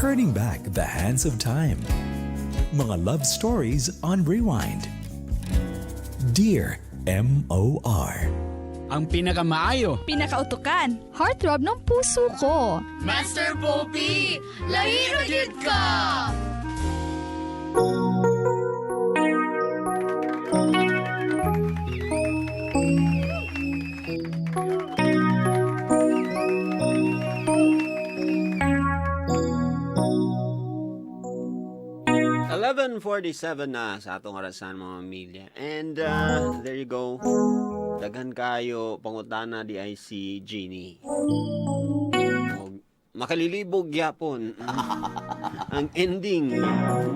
Turning back the hands of time. Mga love stories on rewind. Dear MOR. Ang pinakamaayo. Pinakautukan. Heartthrob ng puso ko. Master Poppy, lahi na gyud ka! 11:47 na sa atong orasan, mga pamilya. And there you go. Daghan kayo pangutana di ay si Jeannie. Og makalilibog gyapon ang ending.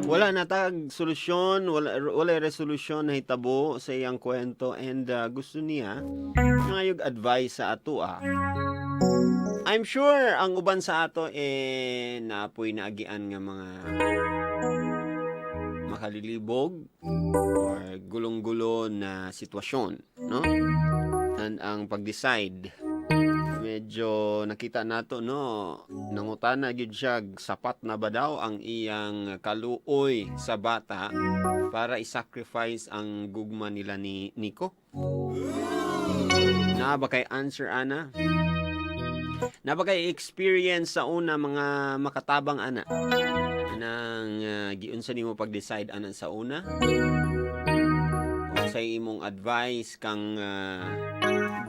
Wala na tag solusyon, wala wala resolusyon na hitabo sa iyang kwento and gusto niya ngayog advice sa ato. I'm sure ang uban sa ato eh naapoy naagian nga mga makalilibog or gulong-gulo na sitwasyon, no? And ang pag-decide, medyo nakita nato, no, nangutana gyud siya sapat na ba daw ang iyang kaluoy sa bata para i-sacrifice ang gugma nila ni Nico? Naa ba kay answer ana? Naa ba kay experience sa una mga makatabang ana? Nang giunsa nimo pag-decide ana sa una? Unsay imong advice kang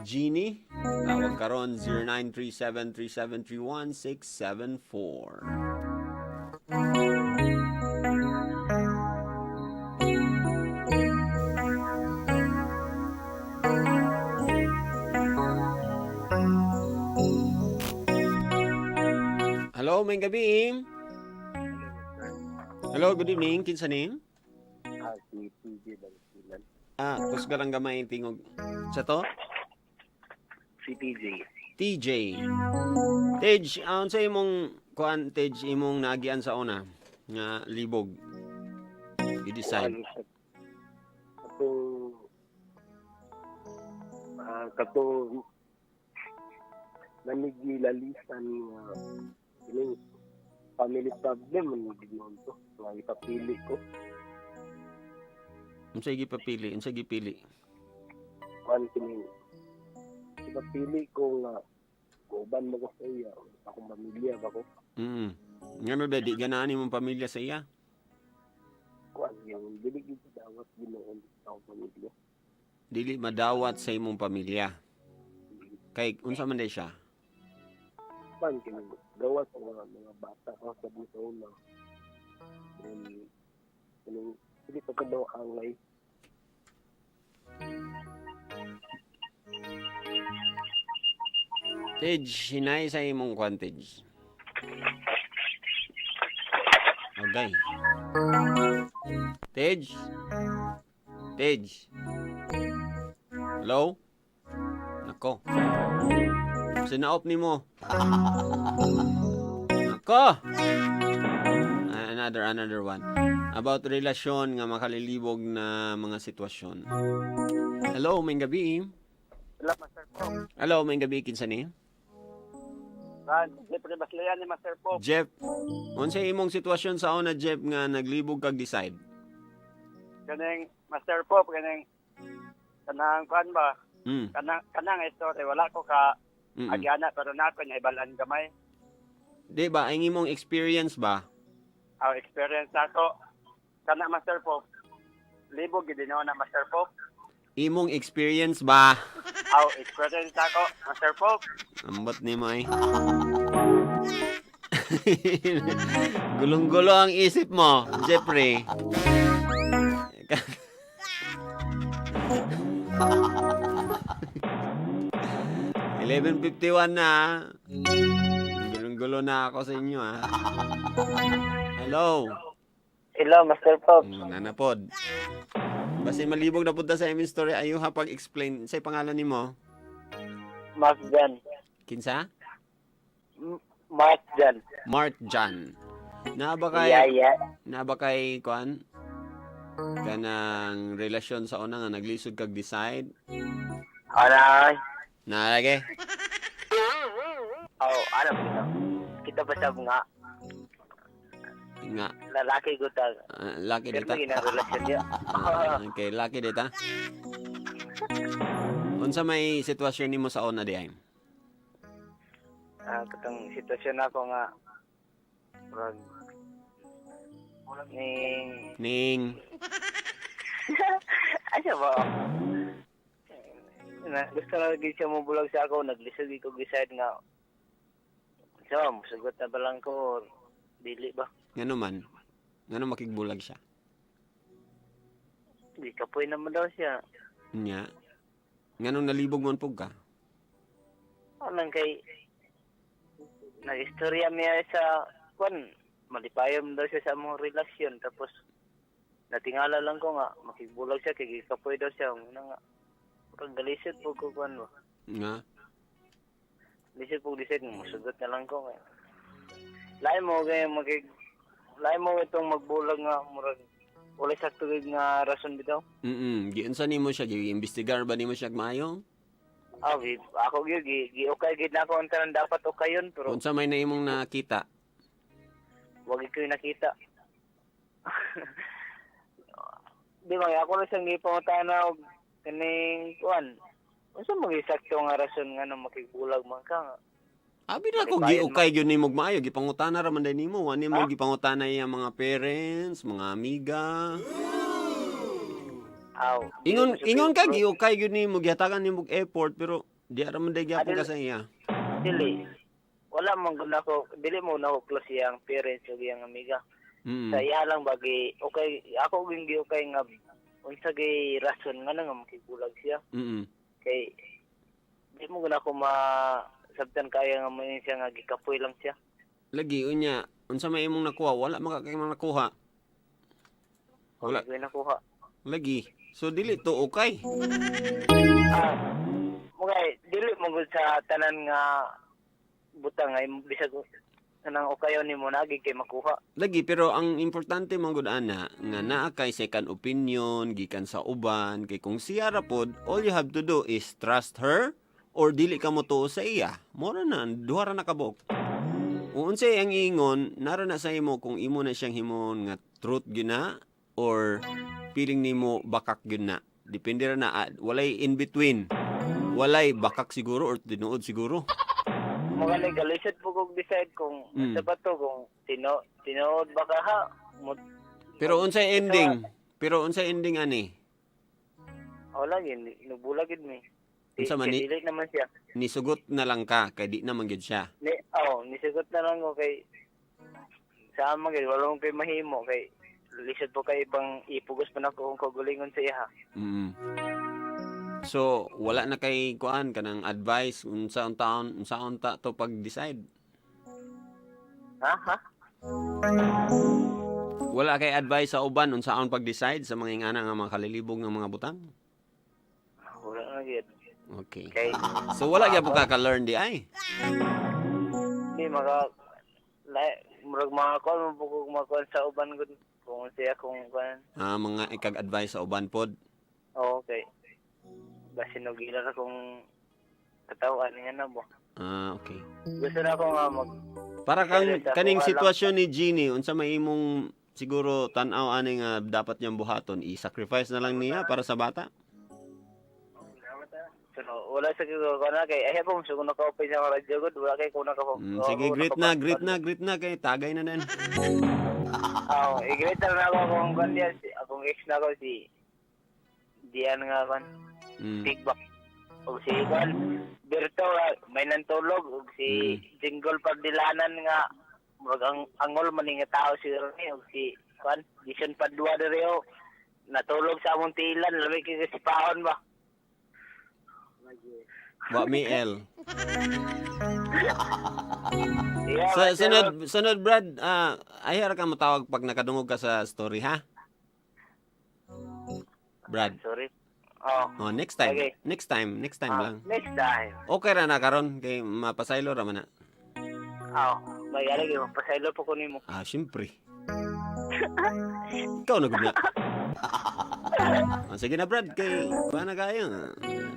Jeannie? Tawag karon 0937-373-1674. Hello, maayong gabi. Hello, good evening. Kinsa ni? Ah, si TJ Bangsilan. Ah, kusgarang gamay ang tingog. Sa to? Si TJ. TJ. Tej, unsa imong kuan, Tej, imong naagian sa una nga libog? You decide. Ano siya? Katong katong nanigilalisan nga kining family problem man gid to nga ipapili ko. Unsa gipapili? Unsa gipili? Kuan kining ipapili ko nga kauban mo ko sa iya akong pamilya ba ko. Ngano ba di ganahan imong pamilya sa iya? Kuan yung dili gid dawat Ginoo sa akong pamilya. Dili madawat sa imong pamilya. Kay unsa man day siya? Kuan kining gawas sa mga bata ko sa sa una. Then kining dili pa ka daw angay. Tej, hinay sa imong kuan, Tej. Okay. Tej. Tej. Hello? Nako. Sinaop nimo. Nako. Another one. About relasyon nga makalilibog na mga sitwasyon. Hello, maayong gabi. Hello, Master Pop. Hello, maayong gabi, kinsa ni? Ran, Jeffrey Baslayan ni Master Pop. Jeff, unsay imong sitwasyon sa una, Jeff, nga naglibog kag decide? Kaning Master Pop, kaning kanang kuan ba? Kanang story wala ko ka agyana pero na ako niya ibalan gamay. Di ba ang imong experience ba? Ang experience nako kana, Master Pop. Libog gid na, Master Pop. Imong experience ba? Aw, experience nako, Master Pop. Ambot nimo ay. Gulong-gulo ang isip mo, Jeffrey. 11:51 na. Gulong-gulo na ako sa inyo ah. Hello. Hello, Master Pop. Nanapod. Basta malibog na punta sa imong story, ayuha pag-explain. Sa pangalan nimo? Mark Jan. Kinsa? Mark Jan. Mark Jan. Naa ba kay Yeah. Naa ba kay kuan? Kanang relasyon sa una nga naglisod kag decide? Ano? Naa lagi. Oh, ano ba ito? Kita ba sa nga Nga Lalaki ko ta. Laki Pero dita. may relasyon niya. Ah, okay, laki dita. Unsa may sitwasyon nimo sa una di ay? Ah, katong sitwasyon ako nga murag ning Ning asa ba? Na, gusto na lagi siya mobulag sa ako, naglisod ko decide nga so, musugot na ba lang ko or dili ba? Ngano man? Ngano makigbulag siya? Di kapoy naman daw siya. Nya. Nganong nalibog man pug ka? Anang kay nag-istorya miya sa kwan, malipayon daw siya sa among relasyon, tapos natingala lang ko nga makigbulag siya kay gikapoy daw siya una nga murag galisod po ko kwan ba. Nga. Lisod po decide nga musugot na lang ko kay lain mo kay magig lain mo itong magbulag nga murag wala sakto gid nga rason bitaw. Giunsa nimo siya? Giimbestigar ba nimo siya maayo? Ah, ako gyud gi, gi okay gid na ako ang tanan dapat okay yun, pero Unsa may naimong nakita? wag ko yung nakita. Di ba, ako na siyang gipangutana og kaning kuan. Unsa man gyud sakto nga rason nga nang makigbulag man ka nga? Abi na ko Malipayon giukay gyud nimo og maayo, gipangutana ra man day nimo, wa nimo gipangutana iya mga parents, mga amiga. Aw. Ingon ingon ka giukay gyud nimo, gihatagan nimo og effort, pero di ra man day gyapon ka sa iya. Dili. Wala man gud nako, dili mo na ko close iyang parents ug iyang amiga. Sa iya lang bagi okay ako gyud giukay nga unsa gay rason nga nang makigbulag siya. Kay di mo gud ako ma sabtan kaya nga mo siya nga gikapoy lang siya. Lagi unya, unsa may imong nakuha? Wala man ka kay mga nakuha. Wala. Wala nakuha. Lagi. So dili to okay. Ah, mugay dili mo gud sa tanan nga butang ay bisag kanang okayon nimo nagi kay makuha. Lagi, pero ang importante man gud ana nga naa kay second opinion gikan sa uban, kay kung siya ra pod, all you have to do is trust her or dili ka mo tuo sa iya. Mora na duha ra na kabuok. Unsay ang ingon nara na sa imo kung imo na siyang himon nga truth gyud na or feeling nimo bakak gyud na. Depende ra na, walay in between. Walay bakak siguro or tinuod siguro. Mga galisod po kog decide kung sa ba to, kung tinuod ba ka ha. Pero unsay ending? Pero unsay ending ani? Wala yun, nubulag yun mi. Unsa man ni? Dili naman siya. Nisugot na lang ka kay di naman gyud siya. Ni, oh, nisugot na lang ko kay sa ama kay wala kay mahimo kay lisod po kay ibang ipugos pa na ko kung kagulingon sa iya. So wala na kay kuan kanang advice unsa untaon unsa unta to pag-decide. Ha ha? Wala kay advice sa uban unsaon pag-decide sa mga ingana nga mga kalilibog nga mga butang. Wala na gyud. Okay. Kay So wala gyud ka ka-learn di ay. di maka la, murag mga kuan mo po kung makuan sa uban gud kung siya kung kuan. Ah, mga ikag-advice sa uban pod. Oh, okay. Basin og ila ra kung katawan nga na mo. Ah, okay. Gusto na ko nga mag Para kang Sa kaning kuha lang. sitwasyon ni Jeannie, unsa may imong siguro tan-aw ani nga dapat niyang buhaton, i-sacrifice na lang niya para sa bata? Pero wala sa ko na kay ay po so kung naka-open sa radyo gud wala kay kung naka Sige, greet na, greet na, greet na kay tagay na nan. Oh, i-greet na ako kung kuan diyan si akong ex na ko si Dian nga kuan Big Back. Og si kuan Berto may nantulog og si Jingle Pagdilanan nga murag ang angol man ni nga tao siguro ni og si kuan Jason Padua diri oh. Natulog sa among tilan lami kay si paon ba. Wa mi L. Yeah, Sa sunod sunod Brad, ay ra ka matawag pag nakadungog ka sa story ha. Brad. Sorry. Oh. Oh, next time. Okay. Next time, next time lang. Next time. Okay ra na karon kay mapasaylo ra man na. Oh, may alagi mapasaylo po ko nimo. Ah, syempre. Ikaw na gud na. Ah, sige na Brad, kay ba na kayo.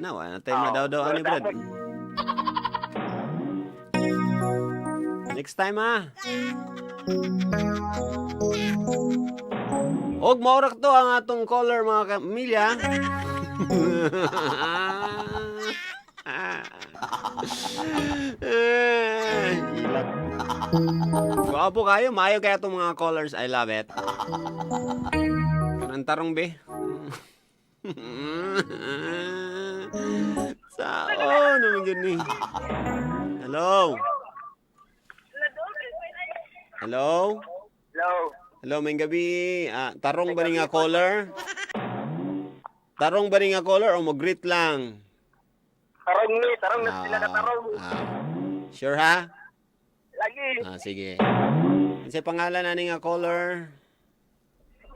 Na, wala na tayo madaw-daw ani Brad. Next time ah. Og maorak to ang atong caller, mga kamilya. Eh, ilat. Gwapo kayo, maayo kaya itong mga callers. I love it. Kanang tarong be. Sao naman yun ni. Hello. Hello. Hello. Hello, may gabi. Ah, tarong ba ni nga caller? Tarong ba ni nga caller o mag-greet lang? Tarong ni, tarong na sila katarong. Ah. Sure ha? Lagi. Ah, sige. Ano pangalan na ni nga caller?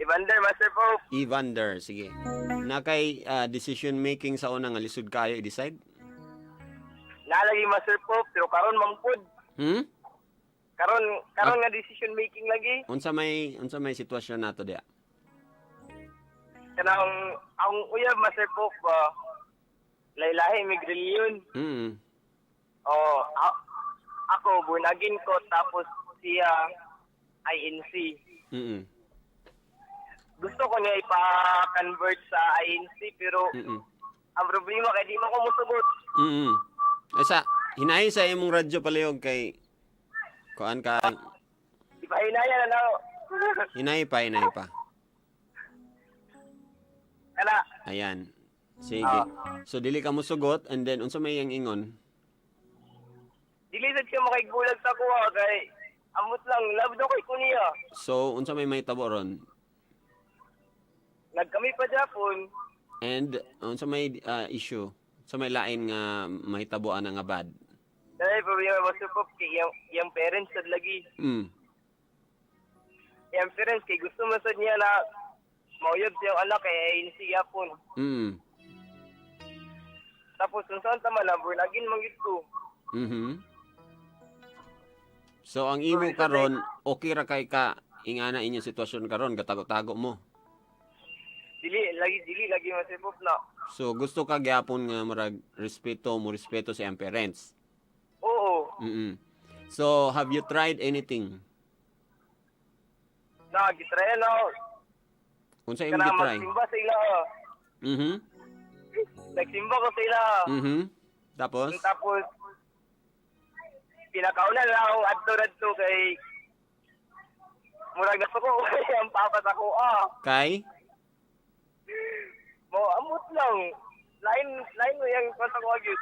Evander, Master Pope. Evander, sige. Na kay decision making sa una nga lisod kayo i-decide? Nalagi Master Pope, pero karon mangpud. Karon karon nga decision making lagi. Unsa may sitwasyon nato diya? Kanang ang uyab, Master Pope ba. Laylahi mig reliyon. Oh, ako bunagin ko, tapos siya INC. Gusto ko niya ipa-convert sa INC, pero ang problema kay di man ko musugot. Asa hinay sa imong radyo palihog kay kuan ka. Ipahinaya na lang. Hinay pa, hinay pa. Kana. Ayan. Sige. So dili ka musugot and then unsa may iyang ingon? Dili sad siya makigbulag sa kuha kay amot lang love daw kay ko niya. So unsa may mahitabo ron? Nagkami pa Japon. And unsa may issue? Unsa may lain nga mahitabo ana nga bad? Dahil problema ba sa pop kay iyang parents sad lagi. Iyang parents kay gusto man sad niya na mauyab siyang anak kay ANC yapon. Tapos kung saan tama na lagin man gid ko. So ang imo karon okay ra kay ka ingana inyong sitwasyon karon, gatago-tago mo. Dili lagi Master Pop na. So gusto ka gyapon nga marag respeto mo, respeto sa iyang parents. Oo. So have you tried anything? Na gitry na. Unsa imong Kana gitry? magsimba sa ila. Nagsimba ko sa ila. Tapos? Tapos pinakauna na akong adto-adto kay murag nasuko ko ang papa sa ko ah. Kay? Mo amot lang. Lain lain mo yang kwanta ko agad.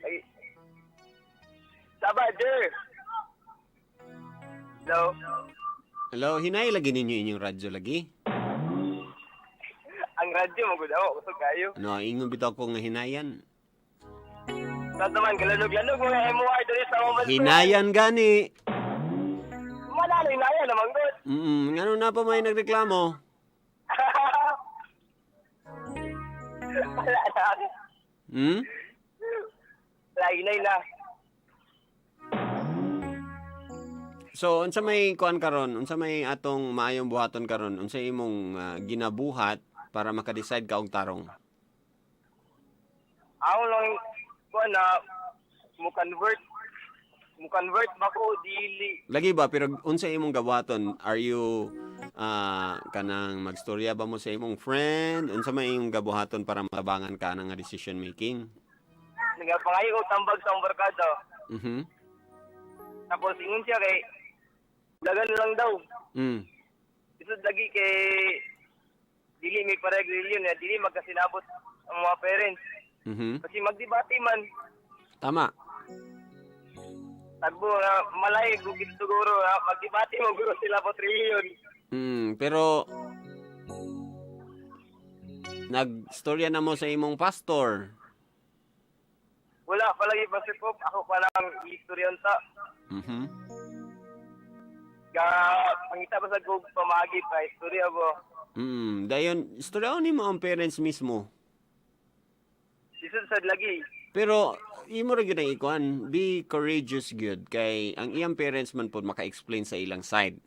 Ay. Sabader. Hello. Hello, hinay lagi ninyo inyong radyo lagi? Ang radyo mo gud ako kusog kayo. Ano, ingon bitaw ko nga hinayan. Sa man galanog-lanog mga MOR diri sa mga bansa. Hinayan gani. Manalo hinayan naman gud. Ngano na pa may nagreklamo? Wala na. Lagi na na. So, unsa may kuan karon? Unsa may atong maayong buhaton karon? Unsa imong ginabuhat para maka-decide ka og tarong? Ako lang ko na mo convert ba ko dili. Lagi ba, pero unsa imong gabuhaton? Are you kanang magstorya ba mo sa imong friend? Unsa may imong gabuhaton para matabangan ka na nga decision making? Nagapangayo ko tambag sa akong barkada. Tapos ingon siya kay dagan lang daw. Isod lagi kay dili may parehag reliyon ya, dili magkasinabot ang mga parents. Kasi magdebate man. Tama. Tagbo na malay gugit siguro na magdebate mo guro sila po reliyon. Pero nagstorya na mo sa imong pastor? Wala palagi pa si Pop, ako pa lang istoryan ta. Ga pangita pa sa gug pamagi pa istorya bo. Dayon istoryaon nimo ang parents mismo. Isod sad lagi. Pero imo ra gyud ang ikuan, be courageous gyud kay ang iyang parents man pod maka-explain sa ilang side.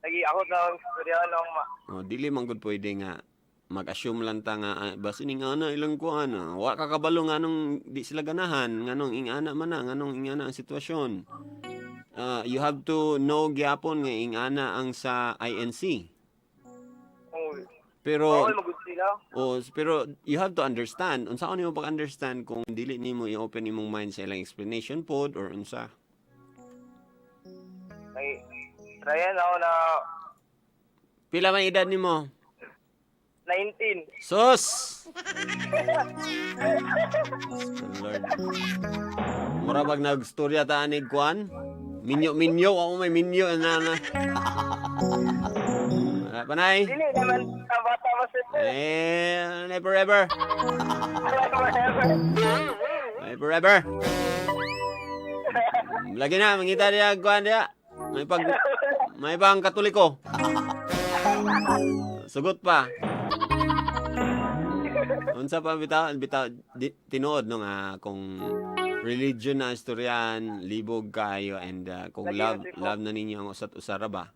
Lagi ako na ang istorya lang ma. Oh, dili man gud pwede nga Mag-assume lang ta nga ah, basin ing-ana ilang kuan, ah. Wa ka kabalo nganong di sila ganahan, nganong ing-ana man na, nganong ing-ana ang sitwasyon. You have to know gyapon nga ing-ana ang sa INC. Oh, Pero bawal magud sila. Oh, pero you have to understand. Unsa nimo pag-understand kung dili nimo i-open imong mind sa ilang explanation pod or unsa? Ay, tryan ako na. Pila man edad nimo? 19. Sus! Diyos ko, Lord. Mura bag nagstorya ta anig kuan? Minyo minyo ako may minyo na na. Wala pa nay. Dili naman sa bata mo, sir. Eh, never ever. Whatever. Never ever. Lagi na mangita diya kuan diya. May pang Katoliko. Sugot pa. Unsa pa bitaw bitaw di, tinuod no nga kung religion na istoryan, libog kayo and kung Lagi love na, sir po. Love na ninyo ang usat usara ba.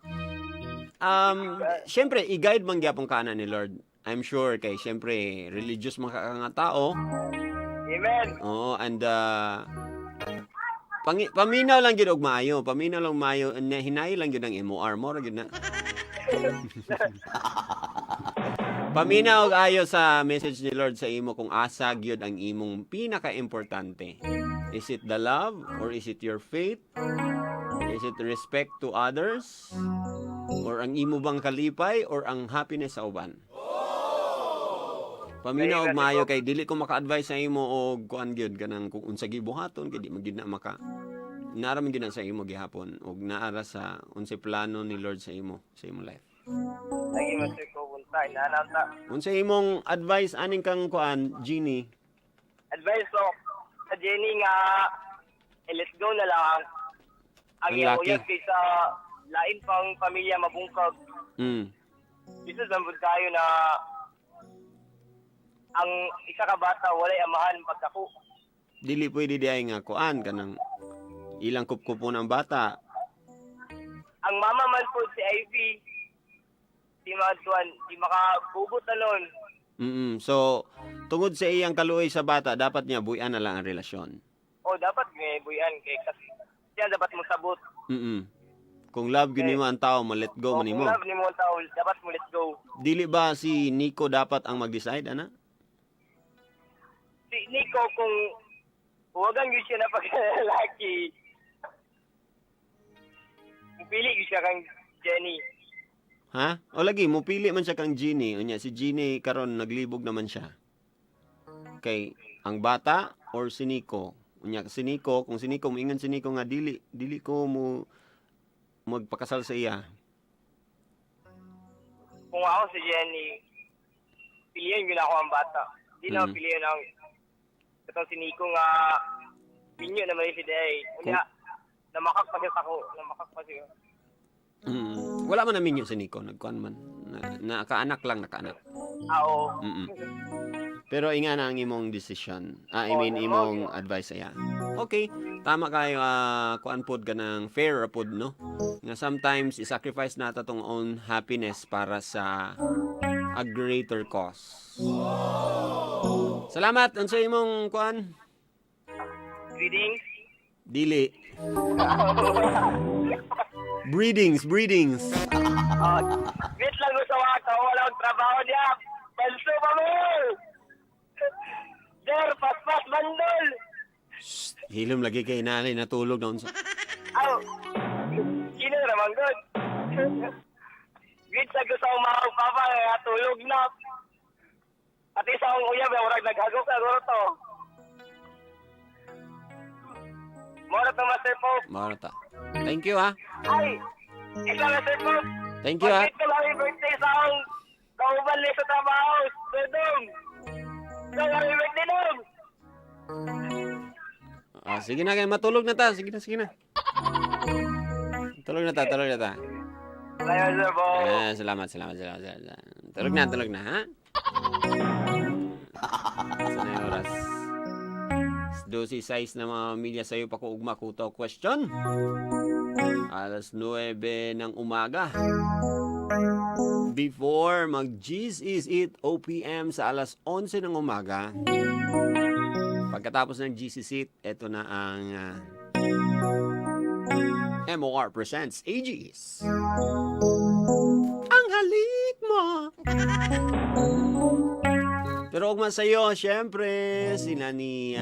Syempre i-guide man gyapon ka na ni Lord. I'm sure kay syempre religious man ka nga tao. Amen. Oo, and paminaw lang gyud og maayo, paminaw lang maayo, and hinay lang gyud ang MOR mo ra gyud na. Paminaw og ayo sa message ni Lord sa imo kung asa gyud ang imong pinaka-importante. Is it the love or is it your faith? Is it respect to others? Or ang imo bang kalipay or ang happiness sa uban? Paminaw og maayo kay dili ko maka-advise sa imo og kuan gyud kanang kung unsa gibuhaton kay di man gyud na maka naara man gyud na sa imo gihapon og naara sa unsay plano ni Lord sa imo sa imong life. Lagi man sir ko punta, inaanaw ta. Unsa imong advice aning kang kuan, Jeannie? Advice ko sa Jenny nga eh, let's go na lang ang Ang iyang laki. uyab kaysa lain pang pamilya mabungkag. Bisan man pud kayo na ang isa ka bata walay amahan pagdako. Dili pwede di ay nga kuan kanang ilang kupkupon ang bata. Ang mama man po si Ivy, di maadtuan, di makabugot na nun. So tungod sa iyang kaluoy sa bata, dapat niya buy-an na lang ang relasyon. O dapat may buyan kay kasi siya dapat mo sabot. Kung love gyud nimo ang tao, ma-let go O, man kung nimo. love nimo ang tao, dapat mo let go. Dili ba si Nico dapat ang mag-decide ana? Si Nico, kung huwagan yun siya na pagkalaki, pili yun siya kang Jenny. Ha? O lagi mupili man siya kang Jeannie. Unya si Jeannie karon naglibog naman siya. Kay ang bata or si Nico. Unya si Nico, kung si Nico moingon si Nico nga dili dili ko mo magpakasal sa iya. Kung ako si Jenny, pilihan yun ako ang bata. Hindi na pilihan ang itong si Nico nga minyo naman si Day. Unya, namakak pa siya sa ako. Namakak pa siya. Wala man namin si Nico, nagkuan man. Na, nakaanak lang, nakaanak. Ah, oo. Pero inga na ang imong decision. Ah, I Oo, mean oh, imong advice iya. Okay, tama kayo, kuan pod ka ng fair ra pod no. Nga sometimes i-sacrifice nata tong own happiness para sa a greater cause. Salamat unsa imong kuan? Greetings. Dili. Breedings, breedings. Wait lang ko sa mga wala akong trabaho niya. Banso pa mo! Der, paspas bandol! Shh, hilom lagi kay nanay natulog na unsa. Aw, sino naman good? Greet sa gusto akong mga papa, kaya tulog na. Pati sa akong uyab, eh, murag naghagok na guro to. Mora to, Master Pope. Mao na ta. Thank you ha. Ay, isa Master Pope. Thank you ha. Pag-greet ko lang yung birthday sa akong kauban niya sa trabaho, Sir Dong. Dong, happy birthday, Dong! Ah, sige na kay matulog na ta. Sige na, sige na. Tulog na ta, tulog na ta. Salamat, Sir Pope. Ah, salamat, salamat, salamat, salamat. Tulog na, ha? Sa na yung oras? 12:06 na, mga pamilya, sa'yo pa ko ugma kuto question. Alas 9 ng umaga. Before mag G's is It OPM sa alas 11 ng umaga. Pagkatapos ng G's is It, ito na ang MOR Presents AGs. Ang halik mo! Pero ugma sa'yo, syempre, sila ni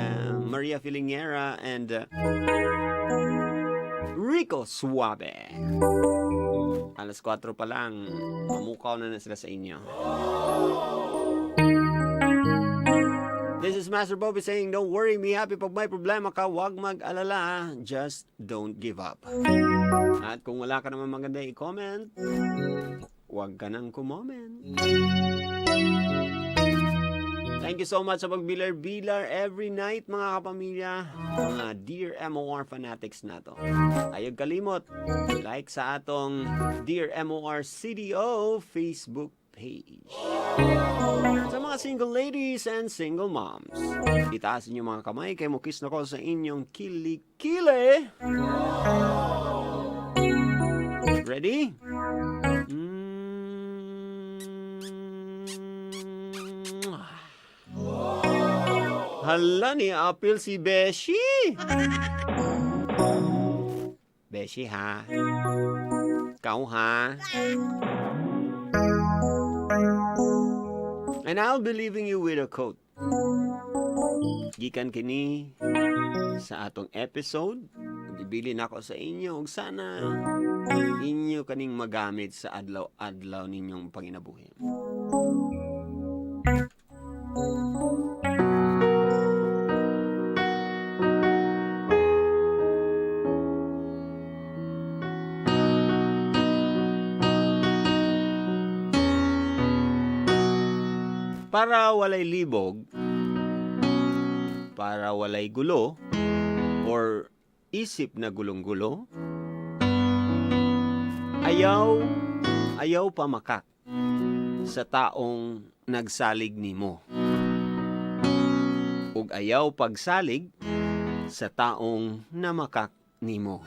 Maria Filingera and Rico Suave. Alas 4 pa lang, mamukaw na na sila sa inyo. This is Master Bobby saying, don't worry, be happy. Pag may problema ka, huwag mag-alala. Just don't give up. At kung wala ka naman maganda i-comment, huwag ka nang kumoment. Thank you so much sa pagbilar-bilar every night, mga kapamilya, mga Dear MOR fanatics na to. Ayog kalimot, like sa atong Dear MOR CDO Facebook page. Sa mga single ladies and single moms, itaas niyo mga kamay kay mukis na ko sa inyong kilikili. Ready? Hala ni Apple si Beshi. Beshi ha. Kau ha. And I'll be leaving you with a quote. Gikan kini sa atong episode. Ibili na ako sa inyo ug sana inyo kaning magamit sa adlaw-adlaw ninyong panginabuhi. Para walay libog, para walay gulo, or isip na gulong-gulo, ayaw, ayaw pamakak sa taong nagsalig nimo. Ug ayaw pagsalig sa taong namakak nimo.